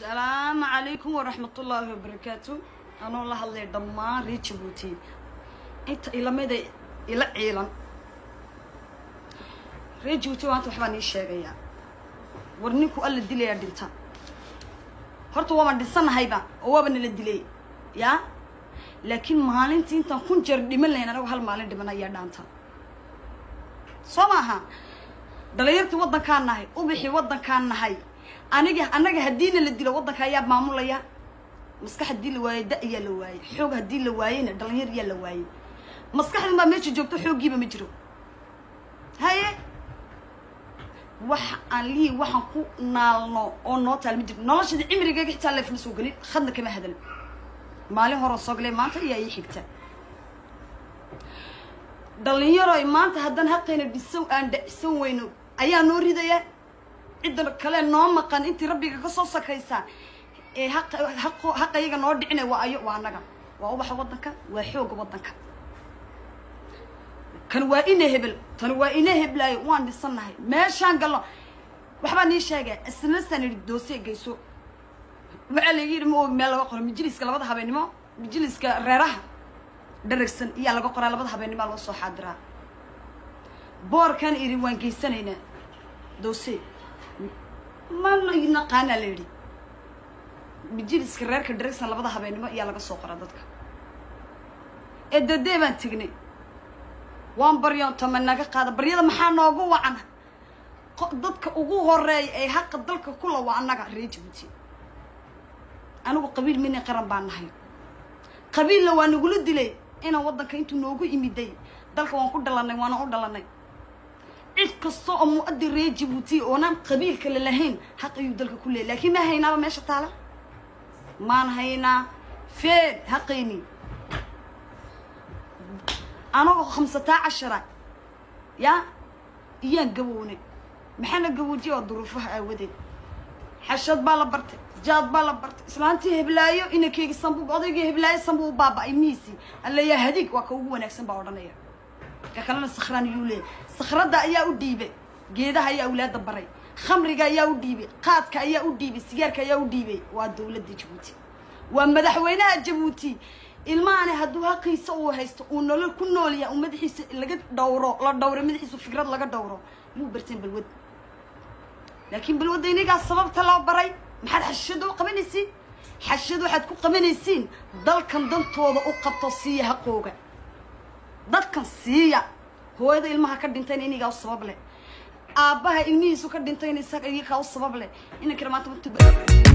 Asalaamu calaykum waraxmatullaahi wabarakaatu. Anoo la hadlay dhammaan reer Jabuuti, inta ilamida ila ciilan reer Jabuuti, maanta waxbaan ii sheegayaa. War ninku alla dilayaa dhinta. Horta waabaan dhinsanahayba oo waaba nala dilay yaa, laakiin maalintii intaan 1000 jeer dhiman lahayn, anago hal maalin dhiman ayaa dhaanta. Soo maaha? Dhalinyartii waddankaan nahay, ubixii waddankaan nahay. Aniga annaga haddiina la dilo, waddanka ayaa maamulaya. Maskax haddii la waayo, da ayaa la waayey. Xoog haddii la waayeyna, dhalinyar yaa la waayey. Maskaxdun baa meesha joogto, xooggiiba ma jiro. Haye, waxa aan lihii waxaan ku naalno oo noo taal ma jiro. Noloshada cimrigeyga xitaa leefma soo gelin, khadna kama hadal. Maalin horoo soo galay, maanta ayaa ii xigta. Dhalinyaroy, maanta haddaan haqayna dhisan aan dhacsan weyno, ayaa noo ridaya cidda kale noo maqan. Intii rabbiga ka soo sakaysa ee haq haqayaga noo dhicinay waa ayo? Waa annaga, waa ubaxa waddanka, waa xooga waddanka. Kan waa ina hebel, tan waa ina heblaayo. Waan dhisannahay. Meeshaan galno waxbaa nii sheegay. Isnasaan idhi doosiya geyso. Waxaa laga yidhi ma og meel laga qoro majliska labada habeennimo, majliska reeraha dharagsan iyaa laga qoraa. Labada habeennimoa loo soo xaadiraa. Boorkan idhi waan geysanaynaa doose, ma naqaanaa la yidhi. Majliska reerka dharagsan labada habeennimo iyaa laga soo qoraa dadka. Ee dadee baan tegnay, waan baryoon naga qaada baryada. Maxaa noogu wacan? Dadka ugu horeeya ee haqa dalka kula waa annaga reer Jabuuti. Anigu qabiil mini qaran baan nahay, qabiilna waa nagula dilay inaan waddanka intuu noogu imiday. Dalka waan ku dhalanay, waana u dhalanay. Cid kasta oo mu-addi reer Jabuuti oonaan qabiil kale lahayn xaq ayuu dalka ku leeyay. Laakiin ma haynaaba meesha taala, maan haynaa feen haqayni. Anagoo 15 yaa iyaan gabownay. Maxaana gaboojiya? Waa duruufaha aawadeed. Xashad baa la bartay, jaad baa la bartay. Islaantii heblaayo inankeygi sanbu, odaygii heblaayo sanbu u baaba'ay miisi alleeyaa. Hadiig waa ka ugu wanaagsan baa odhanaya, ka kalena sakhraan ayuu leeyahy. Sakhradda ayaa u dhiibay, geedaha ayaa awlaadda baray, khamriga ayaa u dhiibay, qaadka ayaa u dhiibay, sigaarka ayaa u dhiibay. Waa dawladda Jabuuti, waa madaxweynaha Jabuuti. Ilmahani hadduu haqiisa uu haysto, uu nolol ku nool yahay, uu madaxiisa laga dhawro, la dhawro madaxiisu, fikrad laga dhawro, muu barteen balwad. Laakiin balwadda inigaa sababta loo baray. Maxaad xashishada u qabanaysiin? Xashishada waxaad ku qabanaysiin dalkan dantooda u qabto, siiya haqooga dadkan, siiya. Hooyada ilmaha ka dhintayna inigaa u sabab leh, aabbaha ilmihiisu ka dhintayna isaga iyakaa u sabab leh. Inankana maanta